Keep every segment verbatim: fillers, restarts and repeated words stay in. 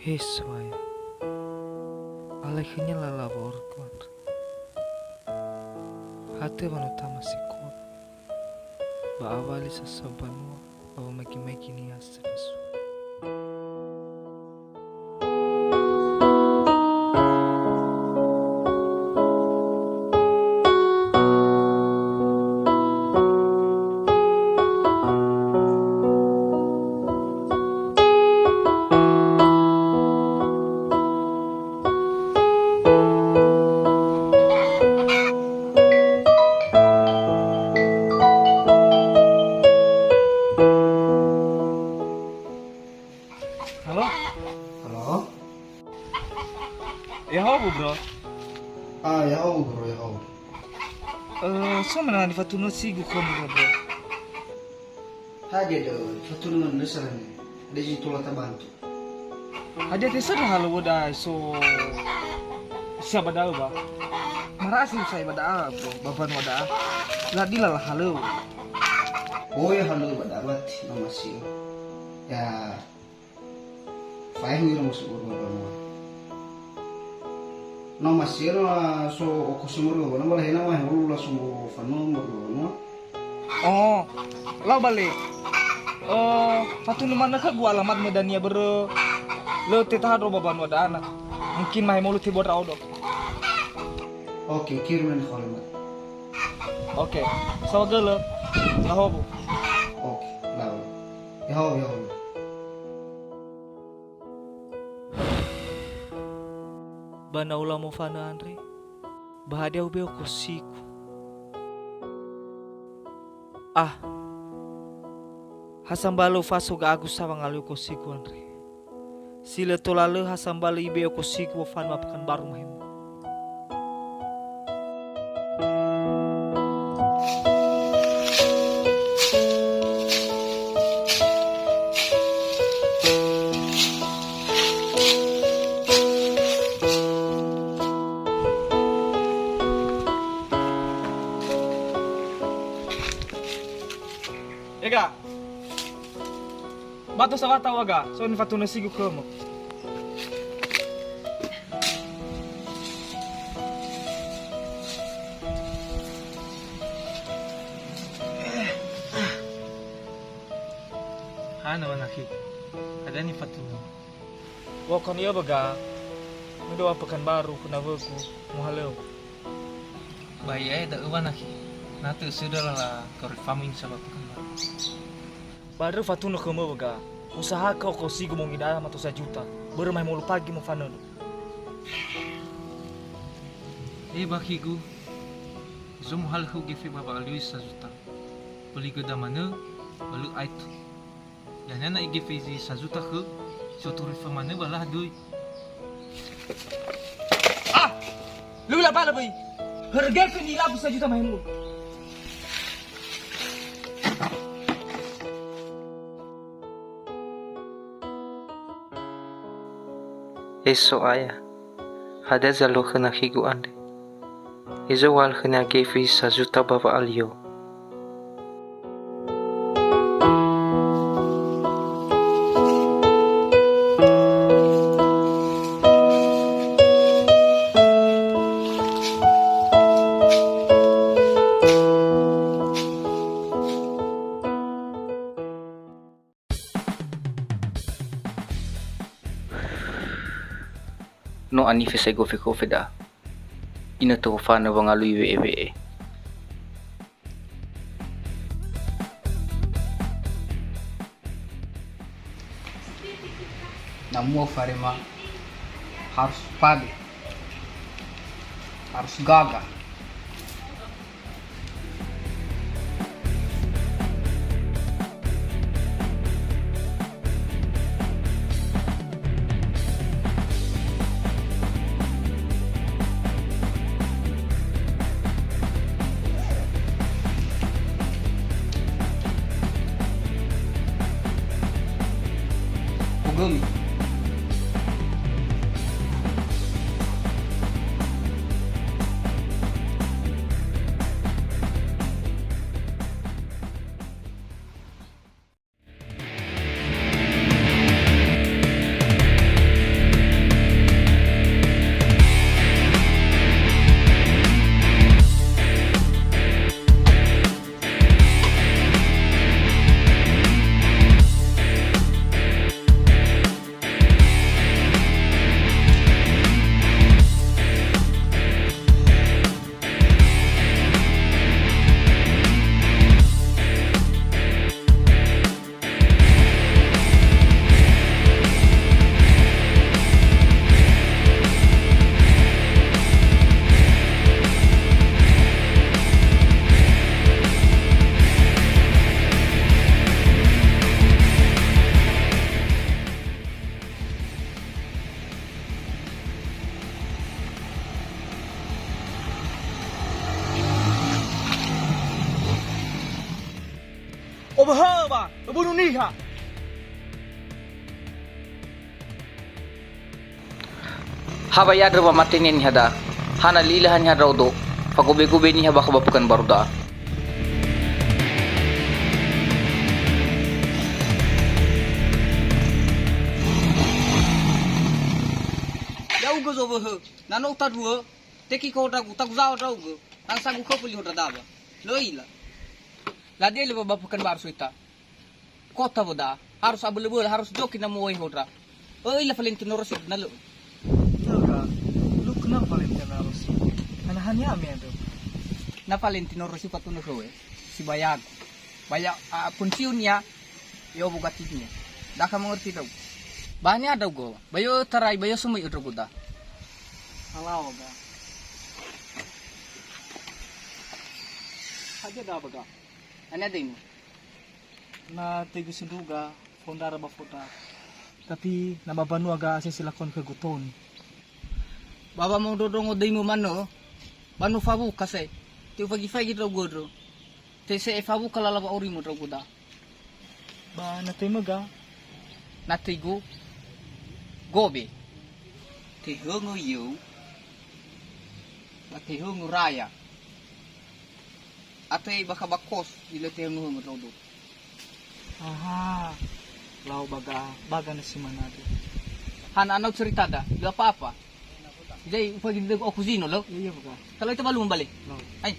He So'aya, alai khönia lala wa'aurögu andrö. Hatö wa no tama sekola, ba awali sasau banua, ba wamaigi-maigi niha si fasua. Halo? Halo? Ya'ahowu, Bro. Ah, ya'ahowu, Bro, ya'ahowu. Eh, so mena nifatunö sigu khömu, Bro. Hadia da'ö, fatunö manö sarane. Hadia zi tola tabantu. Hadia tesöndra halöŵöda so sia ba da'ö, ba? Marasi usai ba da'a, Bro, ba banua da'a. La'ila lahalöŵö. Oh, ya halöŵö ba da'a berarti, no masi'ö. Ya, faehu ira masuk ba banua. No masi'ö, no so okosi moroi ba banua, ba lahena mah holu langsung fanö moroi ba banua. Oh, lau bale. Eh, fatunö manö khögu alamatmö dania börö lö tetaha ndra'o ba banua da'a na. Mungkin mahemolu tebu'ö ndra'odo. Oke, kirim nani alamat. Oke, saohagölö. Ya'ahowu. Oke, lau. Ya'ahowu, ya'ahowu. Ba na ula mofanö andre, ba hadia ube'e okosigu? Ah, ha sambalö ufaso ga'agu sa wangalui okosigu andre. Si lö tola lö ha sambalö ibe'e okosigu wofanö ba Pekanbaru mahemolu. Ega. Bato sawata uaga, so nifatunö sigu khömö. Hana wanakhi, hadia nifatunö? Wa'okhonö ia ba ga, mendrua Pekanbaru khö nawögu, muhalöŵö. Ba ia'e da'ö wanakhi, na tö'ösöndra lala Korifamö insa ba Pekanbaru. Ba andrö fatunö khömö ba ga, usahakö okosigu mongi da'a mato sajuta, börö mahemolu pagi mofanöndra. E bakhigu, so muhalö khöu gefe ba wa'alio sajuta. Böli göda manö, ba lö aetu. Ya'ia na igefe zi sajuta khöu, so toröi famanö ba laha döi. Ah! Lö ula bala böi. Hörö gefe nilabu sajuta mahemolu. He So'aya, hadia zalua khö nakhigu andre? Hezo uhalö khönia gefe sajuta ba wa'alio. No anife sai gofe-gofe da'a. Inö tofanö wangalui we'e-we'e. Na mua farema harus pade, harus gagah. Ogömi. Öböhö ba, öbunu niha. Ha ba ya'andrö wamatenia niha da'a. Hana lila ha niha ndra'odo, fagobe-gobe niha bakha ba Pekanbaru da'a. Ya'ugö zowöhö, na no utaduö, teki ko hondragu, tagu zao ndra'ugö, na sagu köfö li hondrada ba. Lö ö'ila. Ladele ba, ba Pekanbaru so ita. Kota wö da'a, harus abölö-bölö, harus joki na mu'ohe hondra. Ö'ila Valentino Rossi na lö. Töga, lu kenal Valentino Rossi. Hana hania me andrö. Na Valentino Rossi fatunö khöu, eh. Sibayagu. Baya, a, pensiun ya, yo bugatinia. Daka mengerti tau. Bahania daugo, bayo tarai, bayo sumai ödrogo da. Halao ga. Hadia da baga. Ania daimu. Na töigu sindruga, fondara ba foda. Tapi na ba banua ga asese lakon khögu toni. Ba wamondrondrongo döimu manö, ba no fawuka sa'ae. Te ufaigi-faigi ndra'ugö ndrö. Te se'e fawuka lala wa'aurimu ndra'ugö da. Ba na töimö ga? Na töigu, gobe. Tehöngö yöu, ba tehöngö raya. Atei bakha ba kos, ilö tehöngöhöngö ndra'odo. Aha, lau baga, baga na si manado. Hana anau ceritada, lö apa-apa. Jadi, ufaigi dödögu aku zino, lö? Iya, iya, baga. Kalau itu malu membalik. Lau. Hai.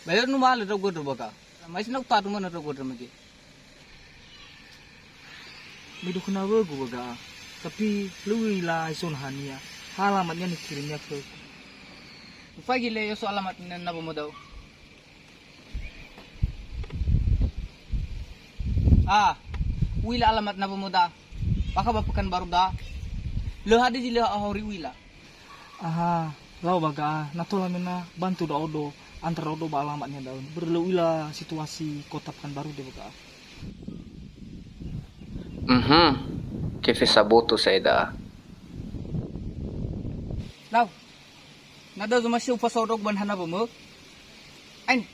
Bayar nu malu ndra'ugö ndrö baga. Mai sina utadu manö ndra'ugö ndrö mege. Midu khöna wögu wöga, tapi lö u'ila aeso nahania, ha alamatnia nikirimnia khögu. Ufaigi le yoso alamat na, na wamöda'ö. Ah, u'ila alamat na wamöda. Bakha ba Pekanbaru da. Lö hadia zi lö ahauri u'ila. Aha, lau baga, na tola mena bantu ndra'odo, antra ndra'odo ba alamatnia da'ö. Börö lö u'ila situasi kota Pekanbaru de baga. Mhm. Kefe saboto sa'ae da'a. Lau. Na da'ö zomasi ufasaodogu ba hana wömö. Ain.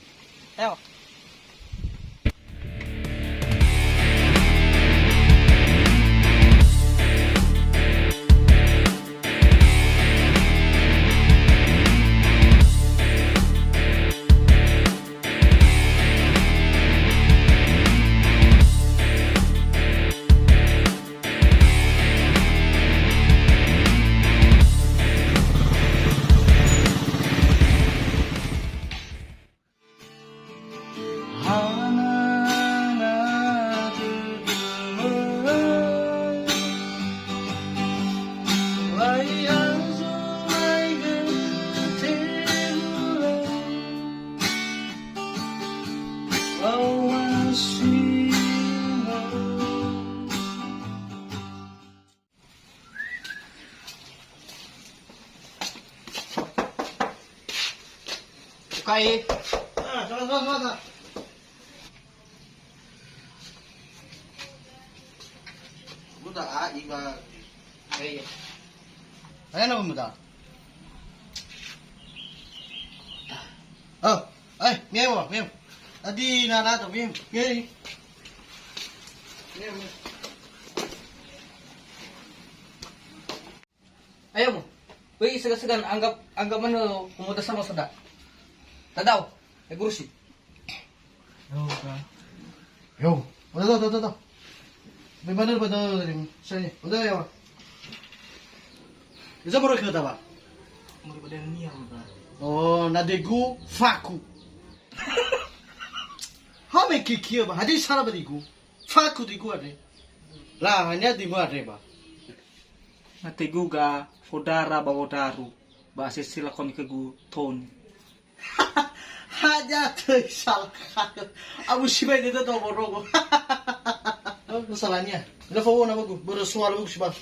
Ayo. Bukai. Ah, salah, salah, salah, salah. Muda, ah, iba. Iya, iya. Ayo, nama muda? Oh, eh, mieu, mieu. Tadi nana tu, mieu, mieu. Mieu, mieu. Ayo mu. Wei, segan-segan, anggap, anggap mana pemuda sama sudah. Tadau, eh, gurusi. Yo, ka. Yo. Udah, udah, udah, udah. Bagaimana pada tadi? Saya, udah ya, Pak. Bisa baru kita, Pak? Mau pada niat, Pak. Oh, na degu, faku. Ha me kikia, Pak. Hadia salah ba degu. Faku degu ada. Lah, hanya di mana, Pak? Na tegu ga fondara ba wondraru, ba asese lakoni khögu toni. Hadia töi salah. Abu sibai dede to borogo. Oh, masalahnya. Ina fawu'ö na bagu, börö soal bagu sibai.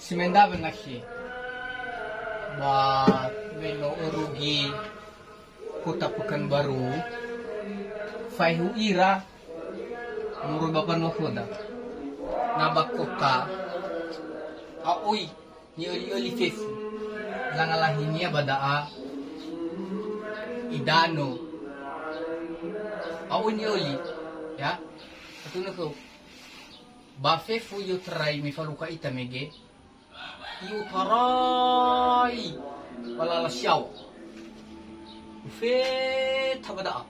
Simenda wenakhi ba welo örugi kota Pekanbaru, faehu ira Moroi ba mbanua khöda. Na ba kota, a oi ni'öli'öli fefu. Langalahinia ba da'a idanö. A oi ni'öli, ya. Atunö khöu. Ba fefu i'otarai me falukha ita mege. I'otarai ba lala siawa. Ufeta ba da'a.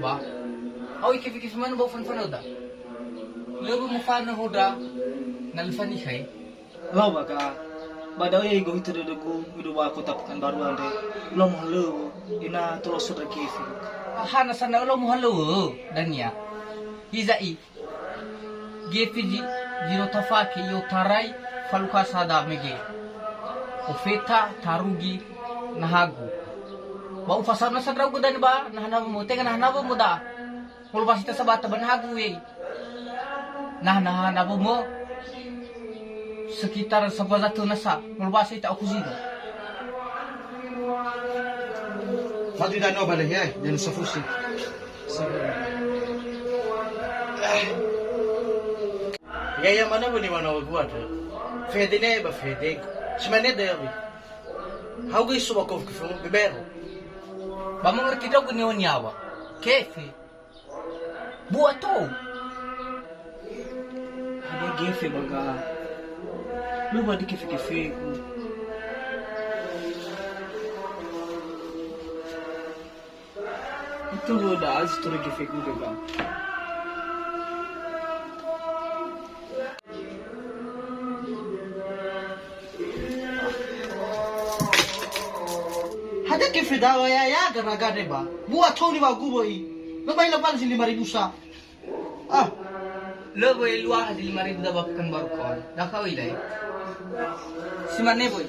Ba. Au ikefe-kefe manö ba ufanö-fanöda. Lö mofanö hoda na lö faniha, e. Lau ba ga. Ba da'ö ya igohitö dödögu, udu ba kota Pekanbaru andre. Lau mohalöŵö, ina tolo söndra gefe. Hana sana lau mohalöŵö, dania. Hiza'i. Gefe zi, zi no tafake i'otarai falukha sada mege. Ofeta tarugi nahagu. Ba ufasauna sa ndra'ugö dania ba naha nawömö, tenga naha nawömö da'a. Ngolowasi ita sabata ba nahagu, e. Naha-naha nawömö sekitar sambua zatö nasa, ngolowasi ita aku zina. Fatu ita no bale, ya, jangan safusi. Ya, ya, mana buni mana gua ada. Fede ne ba fede. Simane da ya bi. Hau gei suba kof ke femu bebero. Ba mengerti dau guni oni awa. Kefe. Bua tou. Ada gefe ba ga. Lö ba di kefe-kefegu. Itu lö da'a zi töre gefegu dega. Hadia kefe dawa ya, ya, gara-gara deba. Bua tou ni wa gubo i. Lö ba ila bal zi lima ribu sa. Ah. Lö böi lua ha zi lima ribu da ba Pekanbaru kawan. Da kau ilai. Simane böi.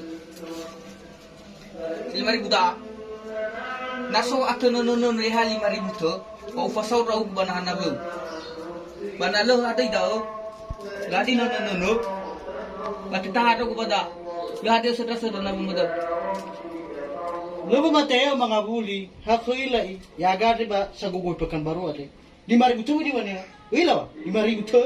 Lima ribu da. Na so atö nönö-nönö eha lima ribu tö, ba ufasaur ndra'ugö ba naha nawöu. Ba na lö hadöi da'ö, ladi nönö-nönö, ba tetaha ndra'ugö ba da. Lö hadia söndra-söndra nawöu ba da. Lö ba mate'ö mangawuli, ha khö ila'i, ya gade ba sagogoi Pekanbaru andre. Lima ribu tö di wane. Uila wa? Lima ribu tö.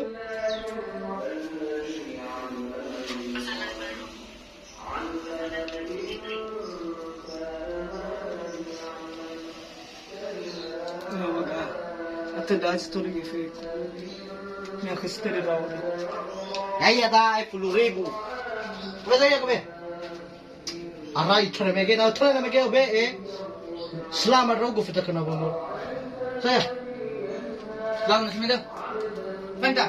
Atö da'a zi töre gefegu. Niha khö si töre rauri. Ya, ya, da, e, puluh ribu. Berapa saya, Kobe? Arai töre mege, na töre mege obe, e. Selamat rogo fita kena bomo. Saya. Selamat mege. Fanta.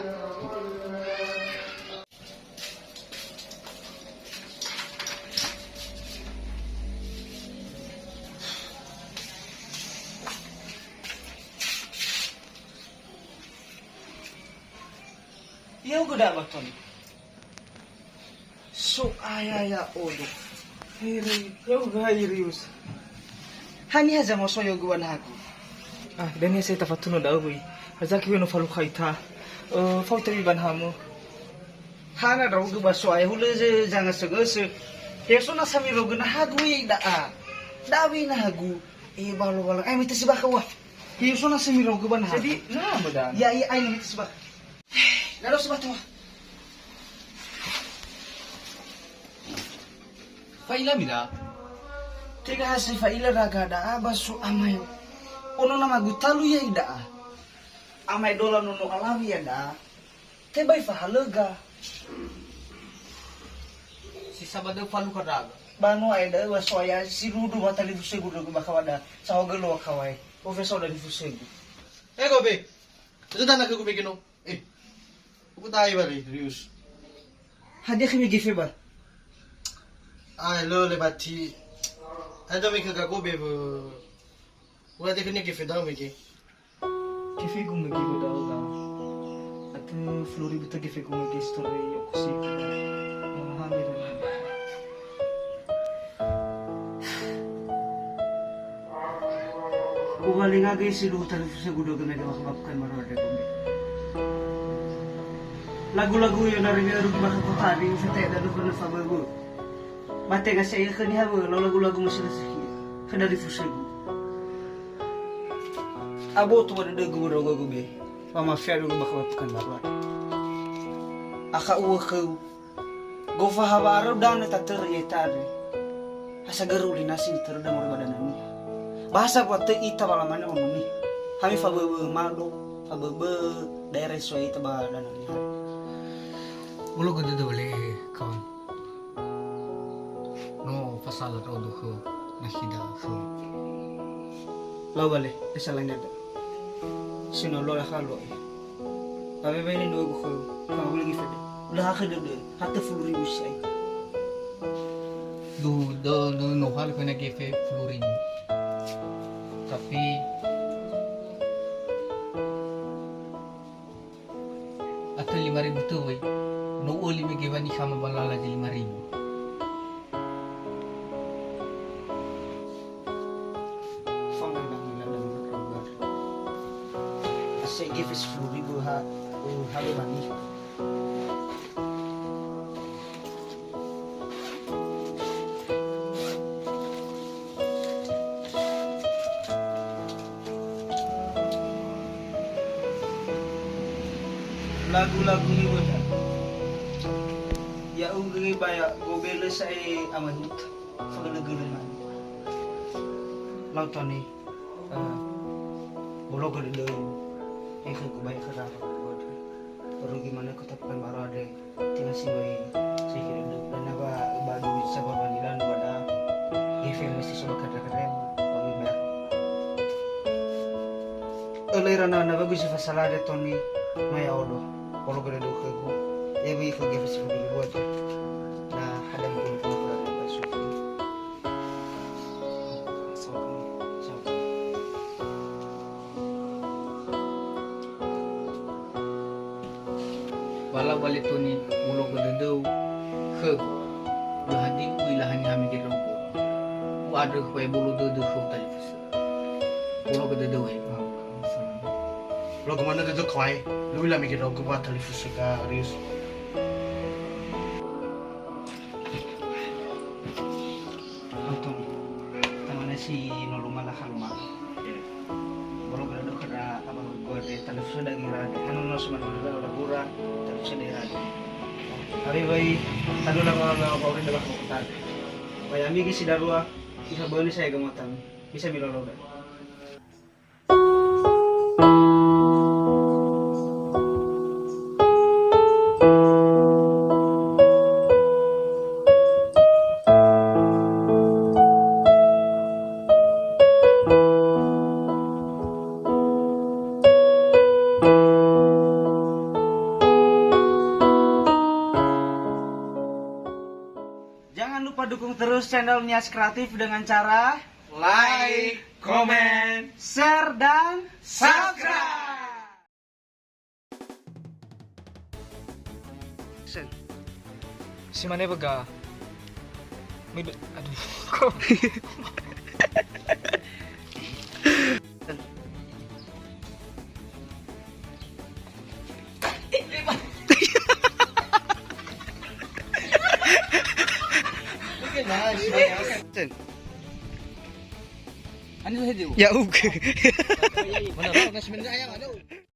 Ia ugu da baton. So aya ya odo. Hiri, yau ga Irius. Haniha zangoso yogu wanahagu. Ah, dania saya tafatunu da'ö böi. Hazaki weno falukha ita. Eh, fau tawi banahamu. Hana draugu ba so aya hulö ze janga segese. Heso na samirogu nahagu i da'a. Dawi nahagu. E balo balo. Ai mita sibaka wa. Heso na samirogu banahagu. Jadi, nama dan? Ya, ya, ai mita sibaka. Lalo sebatu. Fa'ila mila. Tega hasi fa'ila raga da'a ba so amayo. Ono na magutalu ya ida'a. Amai dola nono alawi ya da'a. Tebai fahalöga. Si sabadö falu kadaga. Bano ai da'ö wa so aya si rudu wa talifusegu dögö ba kawada. Sahoga lo wa kawai. Profesor dalifusegu. Ego be. Itu tanah ke gumegeno. Eh, uku tai bari, Rius. Hadia khömi gefe ba? Ai, lo le bati. Ai, do mege gago be, bu. Ua de khömi gefe da'ö mege. Gefegu mege ba da'ö ga. Atö fulu ribu tö gefegu mege story yoku siki. Mama hamil. Uhalinga gei si luhu talifusegu dögö mege maka babukan marua dögö mege. Lagu-lagu yo nari me rugi maka kotari, ufete da dögö na fabegu. Ba tenga se khöni hawe, lo lagu-lagu masih rezeki. Khö dalifusegu. Aboto ba dödögu ba ndra'ugö be, ba mafea'ö ba khöu Pekanbaru andrö. Akha uŵö khöu, gofa hawa'aröu danö tatörö ya'ita andrö. Ha sagörö ulinasi nitöröda moroi ba dana niha. Ba ha sambua töi ita wa lamane ono niha. Hami faböbö mado, faböbö daerah soe ita ba dana niha. Bolo gödödö wale, kawan. No fasala ndra'odo khö nakhida khö. Lau wale, esalanya da. Sino lola khalo e. Awe wene no go khö, fanguli gi fede. Udah akhir dödö, ha töfulu ribu siai. Du, do, do, no hal khö na gefe fulu ribu. Tapi, atau lima ribu tuh, woi. No oli mege wani khama balala di lima ribu. Fangai na ngila dan berkabar. Asai gefe sepuluh ribu ha, uh, hale bani. Lagu-lagu niwöda. Ya'ugö ba ya gobelö sa'e amahuta. Fagölö-gölö mane. Lau tone, eh, bologö dödöu. Ekhögu ba ekhöda. Rugi manö kota Pekanbaru andre. Tenga si möi sehiri dödö. Dan apa ba dui sabab nilan wada. Gefe mesti sobat kadra-kadra. Kami ber. Ölö ira na, na bagus si fasala de toni maya odo. Polo gede do khögu. Ya bi khö gefe si khögu buat. Na ada mungkin polo gede do khögu. Sabar, sabar. Wa lau ba le toni bologö dödöu khögu. Lö hadia ui lahani hami gede do. U'andrö khöu bolo dödö khöu talifusö. Bologö dödöu he. Bologö manö dödö khöu ai. Lö ui lami gede do khöu ba talifusö ga Rius. Untung, tamane si no luma lakha luma. Iya. Bolo gede do khöra aba gode, talifusö da gira de. Hanu no sumana gora, talifusö da gira de. Abi bai, tanu la ba, ba, ba, uri da ba kota. Bai ami göi si darua, isa böni saya gematan. Bisa milolo da. Jangan lupa dukung terus channel Nias Kreatif dengan cara like, komen, share, dan subscribe. Sen. Si mane bega. Mido-, aduh. Sen. Ani tu hedi. Ya, oke. Mana tahu, nasi menja ayam ada.